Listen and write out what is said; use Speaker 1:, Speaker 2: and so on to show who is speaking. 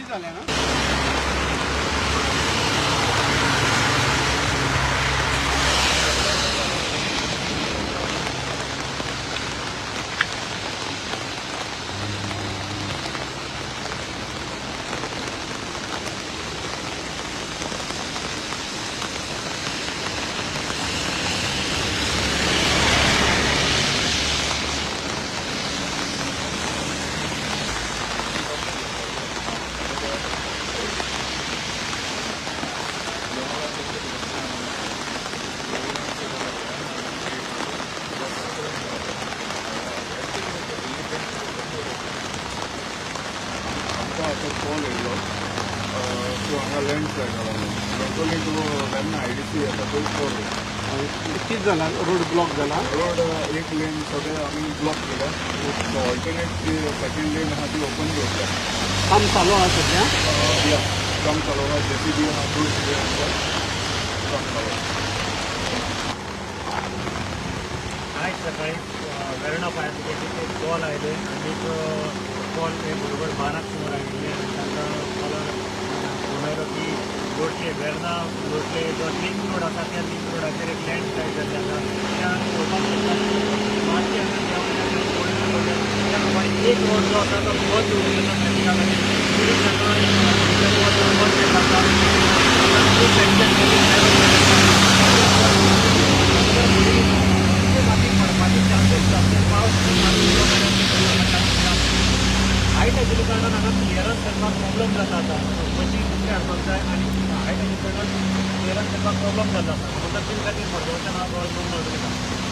Speaker 1: कितें जालें ना?
Speaker 2: आमकां आतां कॉल येयलो की हांगा लँडस्लायड जाला म्हणून. Not only to Verna IDC येता थंय तो रोड.
Speaker 1: कितें जाला? रोड ब्लॉक जाला?
Speaker 2: रोड एक लेन सगळे आमी ब्लॉक केल्या. सो ऑल्टरनेट जी सेकंड लेन आहा ती ओपन दवरल्या.
Speaker 1: काम चालू आहा सध्या?
Speaker 2: या, काम चालू आहा. जेसीबी आहा, टूल्स बी आहा, काम चालू आहा.
Speaker 3: आयज सकाळी वेर्णा फायर ब्रिगेडीचे एक कॉल आयले आनी कॉल ते बरोबर 12 सुमार आयिल्ले आनी तांकां कॉलार फोन आयलो की लोटले, वेर्णा लोटले जो लिंक रोड आसा, त्या लिंक रोडाचेर एक लँडस्लायड जाल्लें आसा. तें आमी पळोवपाक शकतात की मातशें हांगा देंवल्या, त्या प्रमाणे एक रोड जो आसा तो बंद दवरिल्लो आसा ट्रॅफिका खातीर. पुलीस हांगा बंद केल्लो आसा. खूब सायडीच्यान माती पडपाचे चान्सीस आसा. पावस खूब चालू उरलो जाल्यार हायट आशिल्ल्या कारणान हांगा क्लियरन्स करपाक प्रॉब्लम जाता. आतां मशीन दुसरें हाडपाक जाय आनी हायट आशिल्ल्या कारणान क्लियरन्स करपाक प्रॉब्लम जाता आसा. म्हणून ते खातीर मडगांवच्यान हांव गोवा नोंद करता.